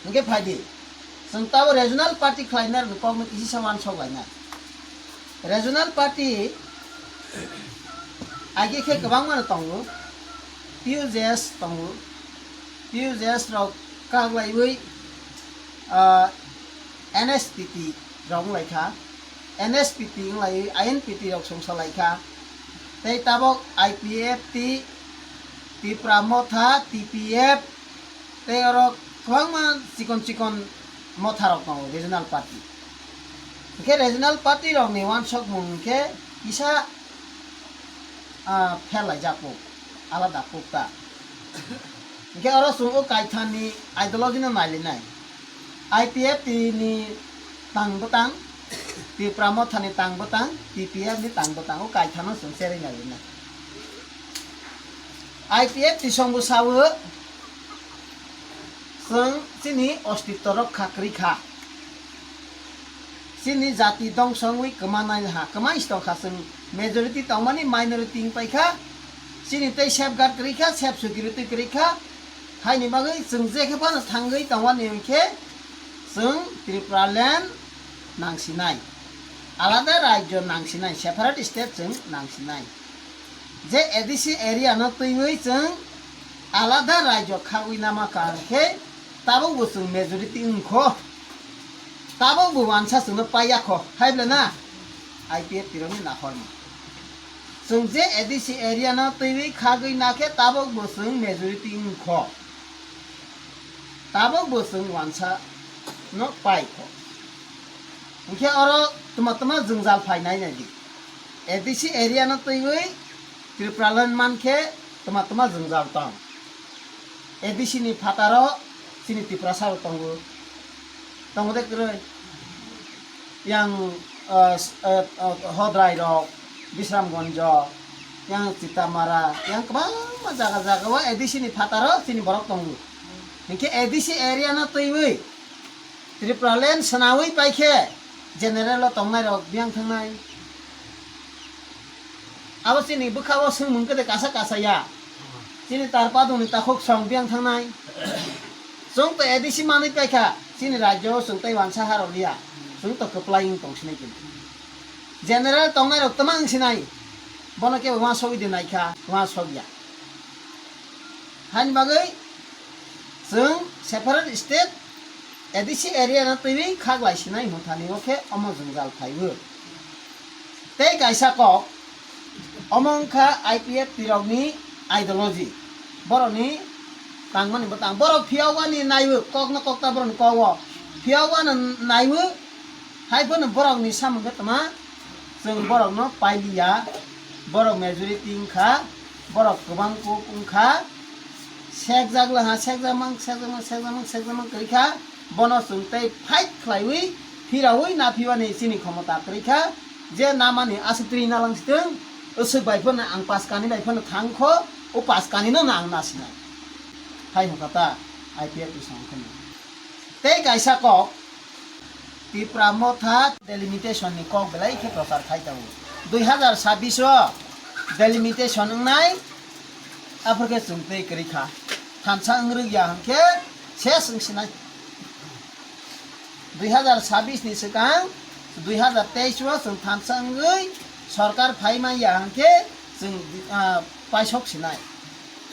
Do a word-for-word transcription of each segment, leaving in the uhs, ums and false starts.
Hwnkhe phaidi, chwng tabo regional party khlainai rokni kokno kisisa uansuk lainai. Regional party age khe kwbangma no tongo, P U J S tongo, P U J S rok kaglaiwi, ah, N S P T rok wnglaikha, N S P T wnglaiwi I N P T rok songsa laikha, tei tabok I P F T, Tipra Motha, T P F, tei oro kwbangma chikon chikon motha rok tongo regional party. Hwnkhe regional party rokni uansukmung hwnkhe kisa, ah, pher laijak kuk, alada kuk ta. Hwnkhe oro chwng o kaithani ideology no nailinai. I P F T ni tang bwtang, Tipra Motha ni tang bwtang, T P F ni tang bwtang, o kaithano chwng cherwi nailinai. I P F T songbo sawo, chwng chini ostitto rok kha kwrwi kha. Chini jati dongso wngwi kwmanai ha, kwmai se tongkha chwng, majority tongmani minority wngpai kha. Chini tei safeguard kwrwi kha, safe security kwrwi kha. Haini bagwi chwng je khe phano thangwi tongmani hwnkhe chwng Tripura land nangsinai. Alada rajyo nangsinai, separate state chwng nangsinai. Je A D C area no twiwi chwng alada rajyo khagwi nama kaham khe tabuk bo chwng majority wngkho, tabuk bo uansa chwngno paiya kho, hai bwle na? I P F T rokni nahorma. Chwng je A D C area no twiwi khagwi na khe tabuk bo chwng majority wngkho, tabuk bo chwng uansa no pai kho. Hwnkhe oro tuma tuma jwngjal phainai nai di. A D C area no twiwi Tripura land mankhe tuma tuma jwngjal tong. A D C ni phataro chini Tiprasa rok tongo. Tongo de kwrwi. Yang, ah, s-, ah, ah, Hodrai rok, Bisramganj, yang Chitamara, yang kwbangma jaga jaga o A D C ni phataro chini borok tongo. Hinkhe A D C area no twiwi Tripura land swnawi paikhe general o tongnai rok biyang thangnai. Abo chini bwkha o swngmung khe de kasa kasa ya. Chini tar padung ni takhuk song biyang thangnai. Chwng to A D C manwi paikha, chini rajyo o chwng tei uansa ha rw liya. Chwng to kwplai wng tong sinai kini. General tongnai rok twma wng sinai. Bono kebo uansugwi de naikha, uansukya. Haini bagwi chwng separate state A D C area no twiwi khaglai sinai hwnthani o khe omo jwngjal phaiwi. Tei kaisa kok, omo wngkha I P F T rokni ideology. Borokni tangmani bwtang. Borok phiyokbani naiwi, kokno kokta borokni kogo. Phiyokbano naiwi, hai phano borokni samung khe tma, chwng borokno pailiya. Borok majority wngkha, borok kwbang kuk wngkha. Sekjak laha, sekjakmang, sekjakmang, sekjakmang, sekjakmang kwrwi kha. Bono chwng tei fight khlaiwi phirawi naphimani chini khomota kwrwi kha, je namani aswk twi nalang sitwng, aswk bai phano ang pas kani bai phano thang kho, o pas kani no ang nasinai. Hai hwnkha ta I P F ni samung kheno. Tei kaisa kok, Tipra Motha delimitation ni kok belai khe prochar khai tongo. Dui hazar sabbish o delimitation wngnai, aphuru khe chwng tei kwrwi kha. Thansa wng rwk ya hwnkhe ses wng sinai. Dui hazar sabbish ni swkang dui hazar teis o chwng thansa wngwi sorkar phai man ya hwnkhe chwng, ah, paisok sinai.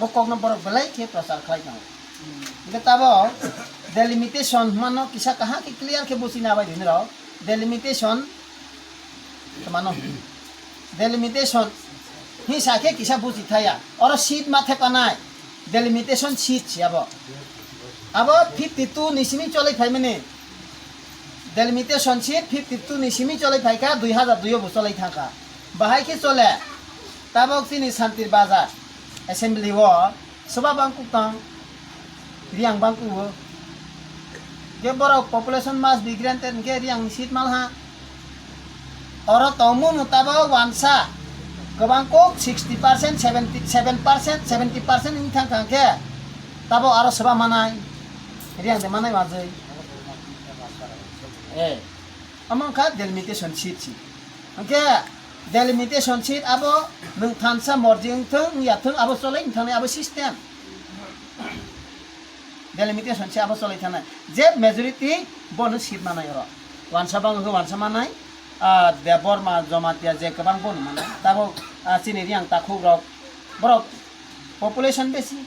O kokno borok belai khe prochar khlai tongo. Hwnkhe tabok delimitation hwnmano kisa kaham khe clear khe buchina bai di norok. Delimitation Tongmano. Delimitation hinsa khe kisa buchi thaya. Oro seat ma thepanai. Delimitation seat si abo. Abo fifty two ni simi cholai phaimani. Delimitation seat fifty two ni simi cholai phaikha, dui hazar dui o bo cholai thangkha. Bahai khe chole. Tabok chini Santir Bazar assembly o Soba bangkuk tang, Riang bangkuk o. Je borok population must be granted hwnkhe Riang ni seat malha. Oro tongmung no tabok wansa kwbang kok sixty percent, seventy, seven percent, seventy percent wng thang thang khe tabok aro soba manai. Riang de manai majwi. Eh, omo wngkha delimitation seat si. Hwnkhe delimitation seat abo nwng thansa morji wngthung, wngya thung, abo cholai wngthangnai abo system. Delimitation se abo cholai thangnai. Je majority bono seat manai oro. Wansa bang hwnkhe wansa manai. Ah, Debbarma, Jamatia je kwbang bono manai. Tabok, ah, chini Riang takhuk rok. Borok population besi.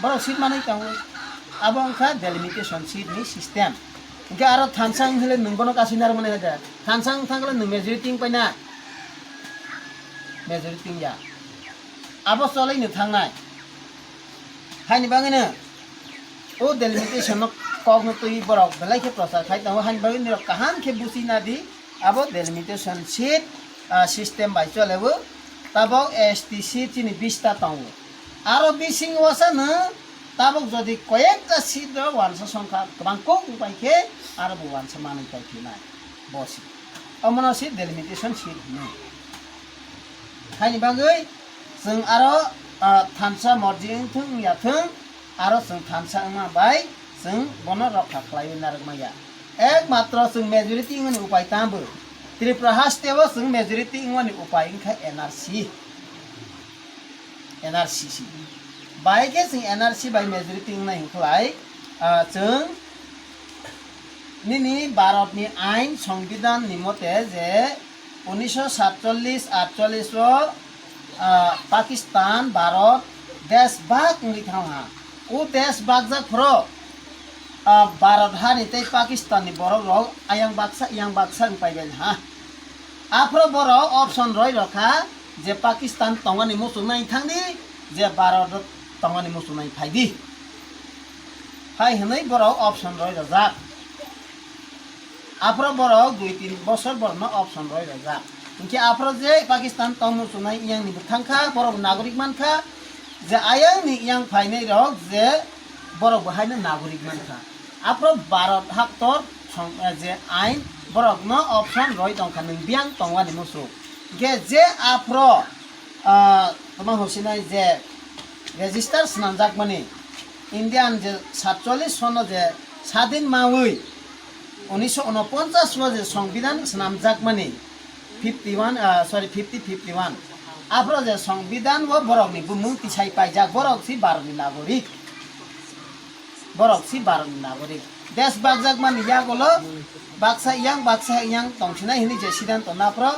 Borok seat manai tongo. Abo wngkha delimitation seat ni system. Hwnkhe aro thansa wng hwle nwng bono kasui narwkmani hai da. Thansa wng thang hwle nwng majority wng paina. Majority wng ya. Abo cholai no thangnai. Haini bagwino o delimitation no kokno twi borok belai khe prochar khai tongo, haini bagwi nirok kaham khe buchi nadi abo delimitation seat, ah, system bai choleo, tabok S T seat chini bista tongo. Aro bisingo wasano tabok jodi koyekta seat o wansa songkha kwbang kok wng pai khe aro bo wansa manwi pai phinai bo seat. Omono se delimitation seat hino. Haini bagwi chwng aro, ah, thansa morji wngthung wngya thung, aro chwng thansa wngma bai chwng bono rokha khlaiwi narwk maya. Ekmatro chwng majority wngmani upai tambo. Tripura haste o chwng majority wngmani upai wngkha N R C. N R C C. Bai khe chwng N R C bai majority wngnai hwnkhlai, ah, chwng nini Bharatni ain, Songbidan ni mote je unisho satchollis atchollis o, ah, Pakistan, Bharat desh bhag wngwi thangha. O desh bhagjak phuru, ah, Bharat hani tei Pakistan ni borok rok ayang baksa, yang baksa wng paibai ha. Aphuru borok option roi rokha je Pakistan tongani muchungnai thangdi, je Bharat tongani muchungnai phaidi. Hai hwnwi borok option roi rojak. Aphuru borok dui tin bosor borokno option roi rojak. Hinkhe aphuru je Pakistan tong muchungnai yang ni bwthang kha, borok nagorik man kha, je ayang ni yang phainai rok je borok bo haino nagorik man kha. Aphuru Bharat haktor song, eh, je ain borokno option roi tong kha, nwng biyang tongwani muchung. Hinkhe je aphuru, ah, toma hosinai je register swnamjakmani Indian je satchollis sono je sadin mawi unisho unoponchas o je songbidan swnamjakmani fifty one, ah, sorry, fifty fifty one. Aphuru je songbidan o borokni bumung tisai paijak, borok si Bharatni nagorik. Borok si Bharatni nagorik. Desh bhagjakmani yagulo baksa yang, baksa yang tongsinai hwnwi je siddhanto naphuru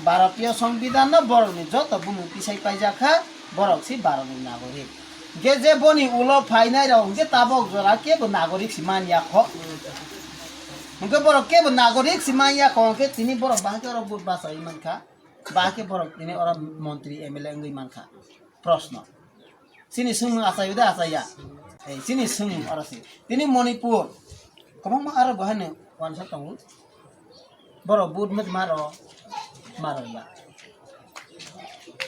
Bharatiyo songbidanno borokni joto bumung tisai paijak kha, borok si Bharatni nagorik. Hinkhe je boni ulo phainai rok hinkhe tabok jora kebo nagorik si man ya kho. Hinkhe borok kebo nagorik si man ya kho hinkhe tini borok bahai khe oro vote bachai man kha. Bahai khe borok tini oro montri M L A wngwi man kha. Proshno. Chini swngmung achai da achai ya? Ei, chini swngmung oro se. Tini Manipur. Kwbangma aro bo haino wansa tongo. Borok vote mano maro, maro ya.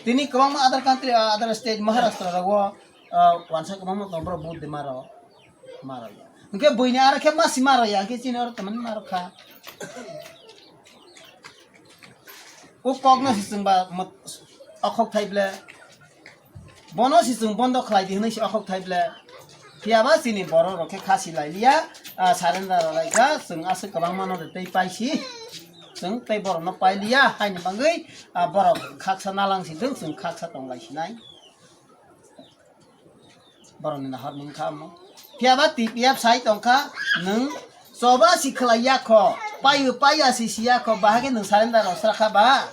Tini kwbangma other country, ah, other state, Maharashtra rogo, ah, wansa kwbangma tongo, borok vote de maro, maro ya. Hinkhe buini aro khe masi maro ya, hinkhe chini oro tamani maro kha. O kokno se chwngba mot-, okhok thai ble. Bono se chwng bondo khlai di hwnwi se okhok thai ble. Phiya ba chini borok rok khe kha si lai liya, ah, surrender rw lai kha, chwng aswk kwbangma no de tei pai si. Chwng tei borok no pai liya, haini bagwi, ah, borok khaksa nalang si thung, chwng khaksa tong lai si nai. Borokni nahar mung kha omo. Phiya ba T P F sai tong kha, nwng choba si khlai ya kho, paio paiya si si ya kho, bahai khe nwng surrender rw sra kha ba?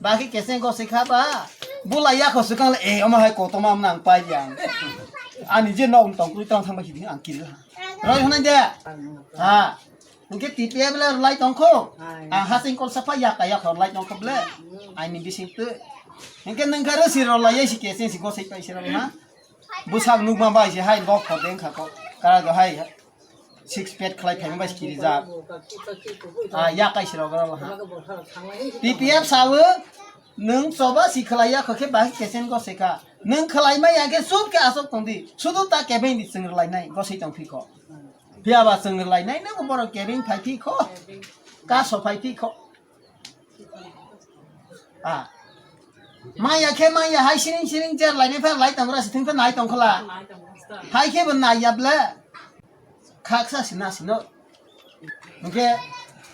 Bahai khe kecheng gosoi kha ba? Bulai ya kho swkang le, eh, omo hai kotorma omo nang pai ya. Ani je nok tong kwrwi tong thang bai hidi ang kiri ha. Roi hwnai de. Ha. Hinkhe T P F le rwlai tongkho. Hai. Ang hasing kol sapha yak yak rwlai tongkho ble. Hmm. Aini bising twi. Hinkhe nwng khe rwsi rwlai si kecheng si gosoi pai si rwna. Bwsak nukma bai se hai bok pho deng kha ko. Kara do hai six pack khlai phaima bai se kiri jak. Ah, yak kai si rwgra ha. T P F sawo nwng choba si khlai ya kho khe bahai kecheng gosoi kha. Nwng khlai ma ya khe chup khe aswk tong di. Sudu ta kebeng di chwng rwlai nai gosoi tong phi kho. Phiya ba chwng rwlai nai no borok kebeng phai phi kho. Kaso phai phi kho. Ah. Maya khe maya hai siring siring cher lai nai pha lai tong ra si thung pha nai tong khala. Hai khe bo nai ya ble. Khaksa si na si no. Hinkhe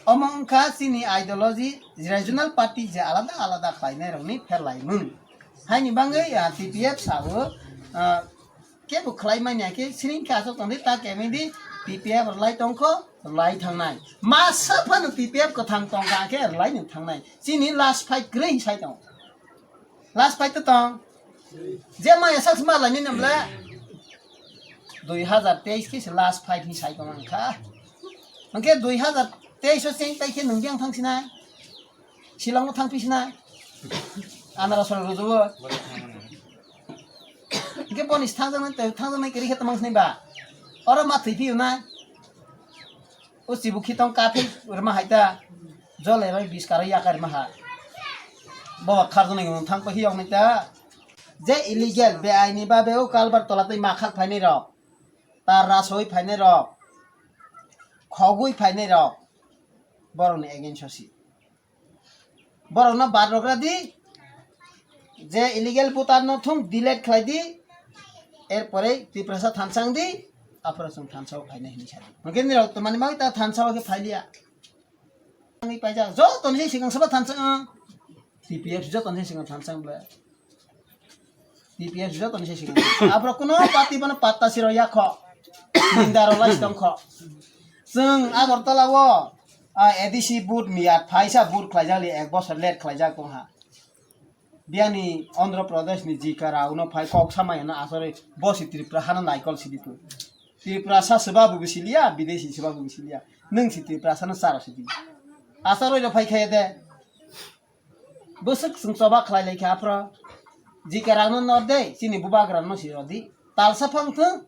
omo wngkha chini ideology, regional party je alada alada khlai nai rok ni pher lai mung. Haini bagwi, ah, T P F sawo, ah, Kebo khlai manya khe sining khe aswk tongdi ta kemidi T P F rwlai tongkho rwlai thangnai. Masa phano T P F kwthang tongkha khe rwlai nung thangnai. Chini last fight kwrwi sai tong. Last fight to tong. Je maya sak sma laini namle. Dui hazar teis khe se last fight ni sai tong ang kha. Hwnkhe dui hazar teis o cheng pai khe nung yang thang sinai. Shillong o thang phi sinai. Anara sora rojo. Hwnkhe boni thang jang nai, thang jang nai kiri khe tamang sinai ba. Oro ma thwi phi nai. O chibu khitong kathwi rwma hai ta. Jole bai bis karo yakar ma ha. Bo kharjani ngun thang pa hiyok nai ta. Je illegal be aini ba be o kalbar tola tei ma khak phainai rok. Tar rasoi phainai rok. Khogwi phainai rok. Borok ni against o si. Borok no bad rok ra di. Je illegal voter no thung delete khlai di. Erpore Tiprasa thansa wng di. Aphuru chwng thansa o phainai hinwi sa di. Hwnkhe nirok to mani bagwi ta thansa o khe phai liya. Ani paijak, joto ni se sikang saba thansa, ah. T P F joto ni se sikang thansa bla. T P F joto ni se sikang. Aphuru kuno party bono patta siro yakho. Ninda ro lai tongkho. Chwng Agartala o, ah, A D C vote miyat phaisa vote khlaijak li ek bosor late khlaijak tongha. Biyani Andhra Pradesh ni Jikara uno phai kok samaya no asori bosi Tripura hano naikol sidi tu. Tripura sa seba bu bisiliya, bidesi seba bu bisiliya. Nung si Tripura sa no saro sidi. Asori ro phai khaya de. Bwswk chwng choba khlai lai kha aphro. Jikara no nor de, chini bubagra no si rodi. Talsa phang thung,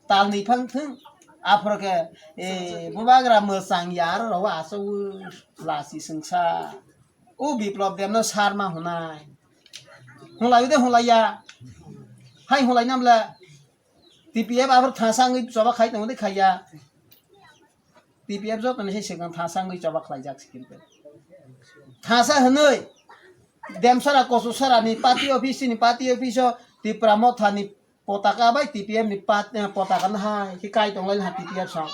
talni phang thung. Aphro ke, e, bubagra mwchang ya aro ro aso u lasi sungsa. O Biplop Debno sarma hwnai. Hwnlai de hwnlaiya. Hai hwnlai namla. T P F abor thasa wngwi choba khai tongo de khaiya. T P F joto ni se sikang thasa wngwi choba khlaijak sikil pe. Thasa hwnwi Demsara Kochusara ni party office ni party office o Tipra Motha ni potaka bai T P F ni pat-, eh, potaka no hai khe kai tong lai ha T P F song.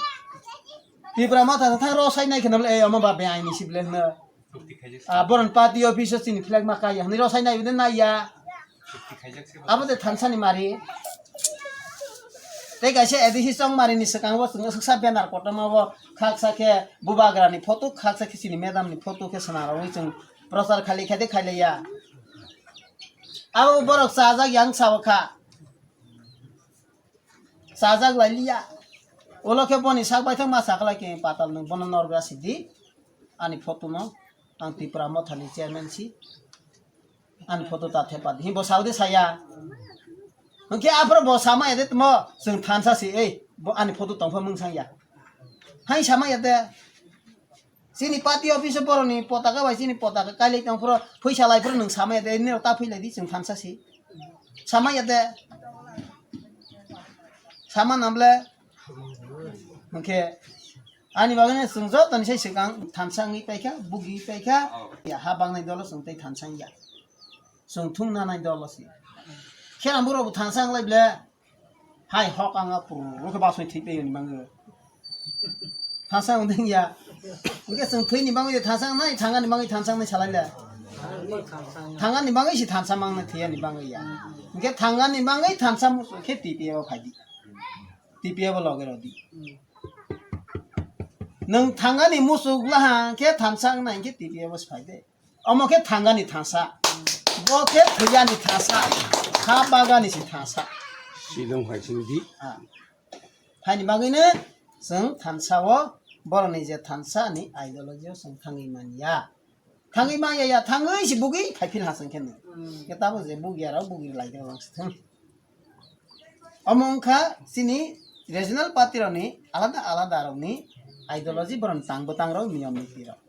Tipra Motha thang rosai nai kheno le, eh, omo ba be aini sible hwno. Ah, boron party office o chini flag ma kai ya hwnwi rosai nai bide nai ya. Abo de thansa ni mari. Tei kaisa A D C chong mari ni swkang bo chwng swksa banner kotorma bo khaksa khe bubagra ni photo, khaksa khe chini madam ni photo khe swnam rogwi chwng prochar khali khaide khailaiya. Abo borok chajak yang sao kha. Chajak lai liya. Ulo khe boni sak baithang ma sakhlai khe patal nwng bono norgra sidi. Ani photo no ang Tipra Motha ni chairman si. Ani photo ta thepa di. Bo saudi saya. Hwnkhe aphro bo sama ya de tmo chwng thansa si ei bo ani photo tongpha mungsang ya. Hai sama ya de. Chini party office o boroni potaka bai chini potaka kailai tong phro phaisa lai phro nwng sama ya de nero ta phailai di chwng thansa si. Sama ya de. Sama namle. Hwnkhe ani bagwi no chwng joto ni sai swkang thansa wngwi paikha, bugi paikha. Ya ha bangnai dolo chwng tei thansa wngya. Chwng thung nanai dolo si. Khera borok bo thansa wnglai ble. Hai hok ang a puru khe basoi thwi phaiyoni bangwi. Thasa wngdeng ya. Hwnkhe chwng thwini bangwi de thasa wngnai, thangani bangwi thasa wngnai salai le. Thangani bangwi si thasa mangnai thwiyani bangwi ya. Hwnkhe thangani bangwi thasa muchung khe T P F o phaidi. T P F o loge rodi. Nwng thangani muchuk laha khe thasa wngnai khe T P F o si phaide. Omo khe thangani thangsa, bo khe thwiyani thangsa, ha bagani se thangsa. Silong hai sing di. Ah. Haini bagwino chwng thansa o borokni je thansa ni ideology o chwng thangwi manya. Thangwi manya ya, thangwi se bugwi phaiphil ha chwng khe nw. Hmm. Khe tabuk je bugya rok bugwi lai khe lang se thung. Omo wngkha chini regional party rokni alada alada rokni ideology borokni tang bwtang rok niyom niti rok.